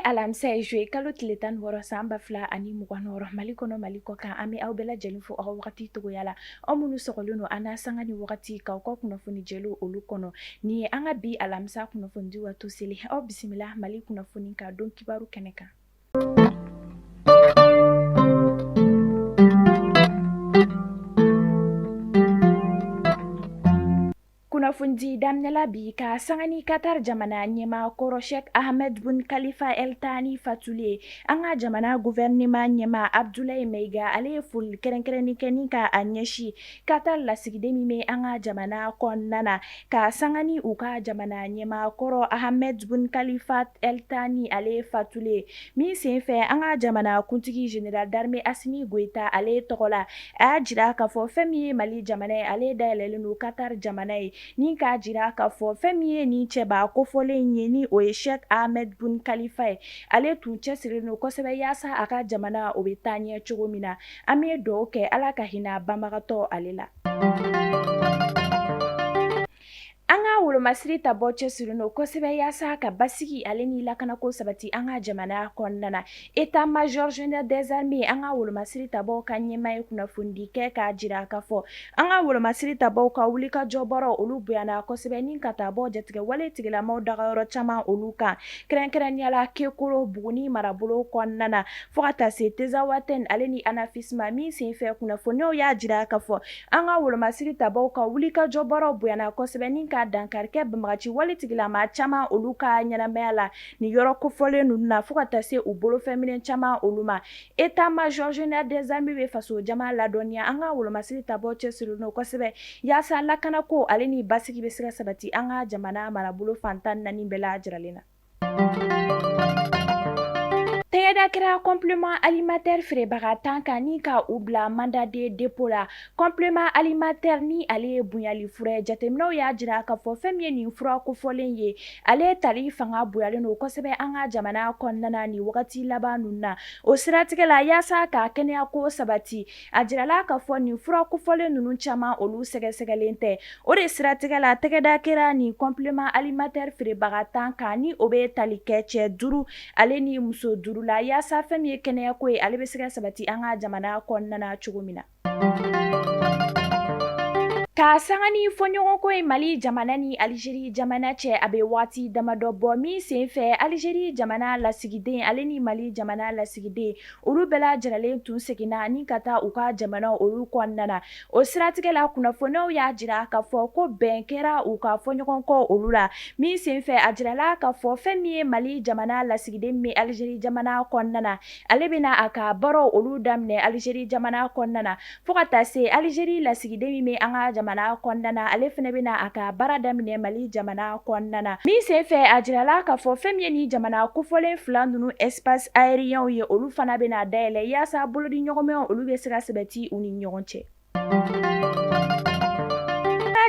Bi ye alamisa ye, juillet kalo tile 16 san 2026, Mali kɔnɔ, Mali kɔ kan. An bɛ aw bɛɛ lajɛlen fo aw ka wagati cogoya la. Aw minnu sɔgɔlen don an na sanga ni wagati k'aw ka kunnafoni jɛlenw olu kɔnɔ. Nin ye an ka bi alamisa kunnafonidi waati seli. Aw bisimila Mali kunnafoni ka don kibaru kɛnɛ kan. Kunnafonidi daminɛla bi ka sanga ni Qatar jamana ɲɛmaa kɔrɔ Sheikh Ahmed Bun Khalifa El Thani fatuli ye. An ka jamana gouvernement ɲɛmaa Abdoulaye Maïga, ale ye foli kɛrɛnkɛrɛnnen kɛ ni ka a ɲɛsin Qatar lasigiden min bɛ an ka jamana kɔnɔna na, ka sanga ni u ka jamana ɲɛmaa kɔrɔ Ahmed Bun Khalifa El Thani ale fatuli ye. Min senfɛ, an ka jamana kuntigi général d'armée Assimi Goïta ale tɔgɔ la, a y'a jira k'a fɔ fɛn min ye Mali jamana ye, ale dayɛlɛlen don Qatar jamana ye, ni k'a jira k'a fɔ fɛn min ye nin cɛba kofɔlen ye, ni o ye Sheikh Ahmed Bun Khalifa ye, ale tun cɛsirilen don kosɛbɛ yaasa a ka jamana o bɛ taa ɲɛ cogo min na. An bɛ dugawu kɛ Ala ka hinɛ banbagatɔ ale la. An ka wolomasiri tabaw cɛsirilen don kosɛbɛ yaasa ka basigi ale ni lakanako sabati an ka jamana kɔnɔna na. État major général des armées, an ka wolomasiri tabaw ka ɲɛmaa ye kunnafonidi kɛ k'a jira k'a fɔ an ka wolomasiri tabaw ka wulikajɔ baaraw olu bonyana kosɛbɛ, ni ka taa bɔ jatigɛwale tigilamaw dagayɔrɔ caman olu kan, kɛrɛnkɛrɛnnenya la Kekoro, Buguni marabolo kɔnɔna na, fo ka taa se Tezawatɛn ale ni Anafisi ma. Min senfɛ, kunnafoniyaw y'a jira k'a fɔ an ka wolomasiri tabaw ka wulikajɔ baaraw bonyana kosɛbɛ, ni ka dankari kɛ banbagaci wale tigilama caman olu ka ɲɛnamaya la nin yɔrɔ kofɔlen ninnu na, fo ka taa se u bolofɛnminɛ caman olu ma. État major général des armées bɛ faso jama ladɔnniya, an ka wolomasiri tabaw cɛsirilen don kosɛbɛ yaasa lakanako ale ni basigi bɛ se ka sabati an ka jamana marabolo fan 14 bɛɛ lajɛlen na. Tɛgɛda kɛra complément alimentaire feerebaga 10 kan ni ka u bila mandat de dépôt la. Complément alimentaire ni ale ye bonyali fura ye. Jateminɛw y'a jira k'a fɔ fɛn min ye nin fura kofɔlen ye, ale tali fanga bonyalen don kosɛbɛ an ka jamana kɔnɔna na nin wagati laban ninnu na. O siratigɛ la, yaasa ka kɛnɛyako sabati, A jirala k'a fɔ nin fura kofɔlen ninnu caman olu sɛgɛsɛgɛlen tɛ. O de siratigɛ la, tɛgɛda kɛra nin complément alimentaire feerebaga 10 kan, ni o bɛ tali kɛ cɛ 5 ale ni muso 5 la, yaasa fɛn min ye kɛnɛyako ye, ale bɛ se ka sabati an ka jamana kɔnɔna na cogo min na. Ka sanga ni fɔɲɔgɔnkɔ ye Mali jamana ni Alizeri jamana cɛ, a bɛ waati damadɔ bɔ, min senfɛ Alizeri jamana lasigiden ale ni Mali jamana lasigiden olu bɛɛ lajɛlen tun seginna ni ka taa u ka jamana olu kɔnɔna na. O siratigɛ la, kunnafoniyaw y'a jira k'a fɔ ko bɛn kɛra u ka fɔɲɔgɔnkɔ olu la. Min senfɛ, a jirala k'a fɔ fɛn min ye Mali jamana lasigiden min bɛ Alizeri jamana kɔnɔna na, ale bɛna a ka baaraw olu daminɛ Alizeri jamana kɔnɔna na, fo ka taa se Alizeri lasigiden min bɛ an ka jamana kɔnɔna na, ale fana bɛna a ka baara daminɛ Mali jamana kɔnɔna na. Min senfɛ, a jirala k'a fɔ fɛn min ye nin jamana kofɔlen fila ninnu espace aérien ye, olu fana bɛna dayɛlɛ yaasa bolodiɲɔgɔnmaw olu bɛ se ka sabati u ni ɲɔgɔn cɛ.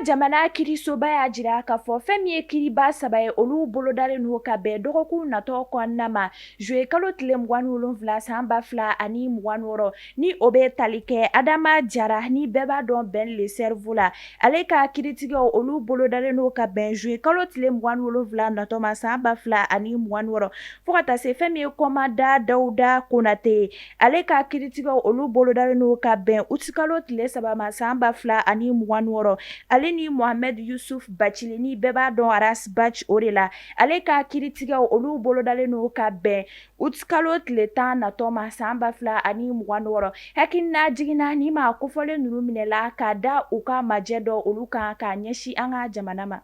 Jamana kiirisoba y'a jira k'a fɔ fɛn min ye kiiriba saba ye, olu bolodalen don ka bɛn dɔgɔkun natɔ kɔnɔna ma, juillet kalo tile 27 san 2026, ni o bɛ tali kɛ Adama Jara, ni bɛɛ b'a dɔn Ben le cerveau la. Ale ka kiiritigɛw olu bolodalen don ka bɛn juillet kalo tile 27 natɔ ma san 2026, fo ka taa se fɛn min ye commandant Dawuda Konate ye, ale ka kiiritigɛw olu bolodalen don ka bɛn utikalo tile 3 ma san 2026, ale ni Mohamed Yusuf Bacili, ni bɛɛ b'a dɔn Ras Bath o de la, ale ka kiiritigɛw olu bolodalen don ka bɛn utikalo tile 10 natɔ ma san 2026. Hakilina jiginna, ni maa kofɔlen ninnu minɛla ka da u ka majɛ dɔ olu kan k'a ɲɛsin an ka jamana ma.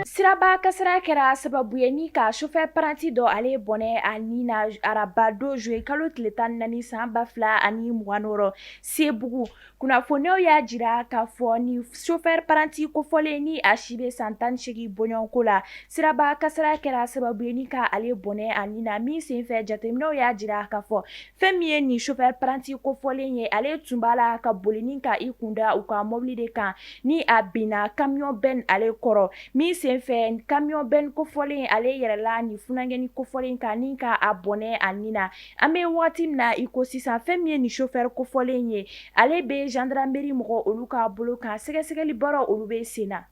Siraba kasara kɛra sababu ye ni ka chauffeur apprenti dɔ ale bɔnɛ a ni na araba don juillet kalo tile 14 san 2026 Sebugu. Kunnafoniyaw y'a jira k'a fɔ ni chauffeur apprenti kofɔlen, ni a si bɛ san 18 bɔɲɔgɔnko la, siraba kasara kɛra sababu ye ni ka ale bɔnɛ a ni na. Min senfɛ, jateminɛw y'a jira k'a fɔ fɛn min ye nin chauffeur apprenti kofɔlen ye, ale tun b'a la ka boli ni ka i kunda u ka mobili de kan, ni a binna camion benne ale kɔrɔ. Min senfɛ, camion benne kofɔlen ale yɛlɛla nin funankɛnin kofɔlen kan ni ka a bɔnɛ a ni na. An bɛ waati min na i ko sisan, fɛn min ye nin chauffeur kofɔlen ye, ale bɛ gendarmerie mɔgɔ olu ka bolo kan, sɛgɛsɛgɛli baara olu bɛ sen na.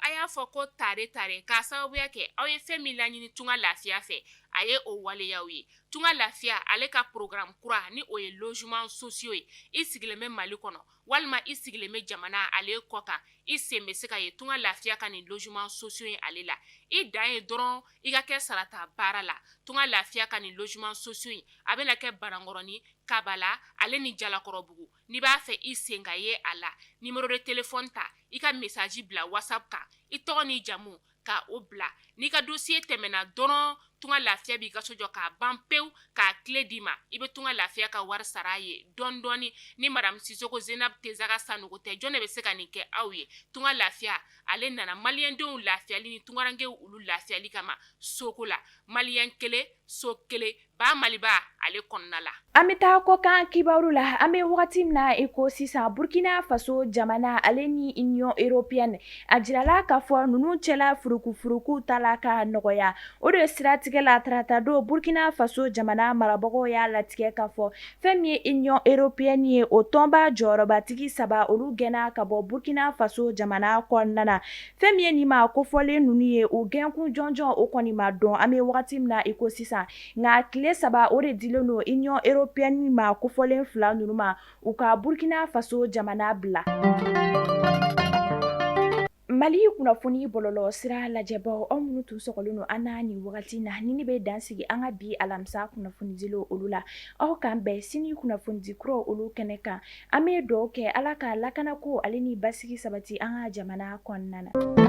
A y'a fɔ. fɔ ko tare tare, k'a sababuya kɛ aw ye fɛn min laɲini Tunga Lafiya fɛ, a ye o waleyaw ye. Tunga Lafiya ale ka programme kura ni o ye logement sociaux ye. I sigilen bɛ Mali kɔnɔ walima i sigilen bɛ jamana ale kɔ kan, i sen bɛ se ka ye Tunga Lafiya ka nin logement sociaux ye ale la. I dan ye dɔrɔn i ka kɛ sarata baara la. Tunga Lafiya ka nin logement sociaux in, a bɛna kɛ Banankɔrɔni, Kabala ale ni Jalakɔrɔbugu. N'i b'a fɛ i sen ka ye a la, numéro de téléphone ta, i ka message bila WhatsApp kan, i tɔgɔ n'i jamu ka o bila. N'i ka dossier tɛmɛna dɔrɔn, Tunga Lafiya b'i ka so jɔ k'a ban pewu, k'a clé d'i ma. I bɛ Tunga Lafiya ka wari sara a ye dɔɔni dɔɔni. Ni madame Sisoko Zenab Tezaga Sanogo tɛ, jɔn de bɛ se ka nin kɛ aw ye? Tunga Lafiya ale nana maliyɛndenw lafiyali ni tungarankew olu lafiyali kama soko la. Maliyɛn kelen, so kelen, ba Maliba ale kɔnɔna la. An bɛ taa kɔkan kibaru la. An bɛ wagati min na i ko sisan, Burkina Faso jamana ale ni Union européenne, a jirala k'a fɔ ninnu cɛla furukufuruku ta la ka nɔgɔya. O de siratigɛ la, taratadon, Burkina Faso jamana marabagaw y'a latigɛ k'a fɔ fɛn min ye Union européenne ye, o tɔnba jɔyɔrɔbatigi saba, olu gɛnna ka bɔ Burkina Faso jamana kɔnɔna na. Fɛn min ye nin maa kofɔlen ninnu ye, u gɛnkun jɔnjɔn o kɔni ma dɔn an bɛ wagati min na i ko sisan. Nka tile 3 o de dilen don Union européenne maa kofɔlen fila ninnu ma, u ka Burkina Faso jamana bila. Mali kunnafoni bɔlɔlɔ sira lajɛbaw, aw minnu tun sɔgɔlen don an na nin wagati na, ni ne bɛ dan sigi an ka bi alamisa kunnafonidilaw olu la. Aw k'an bɛn sini kunnafonidi kuraw olu kɛnɛ kan. An bɛ dugawu kɛ Ala ka lakanako ale ni basigi sabati an ka jamana kɔnɔna na.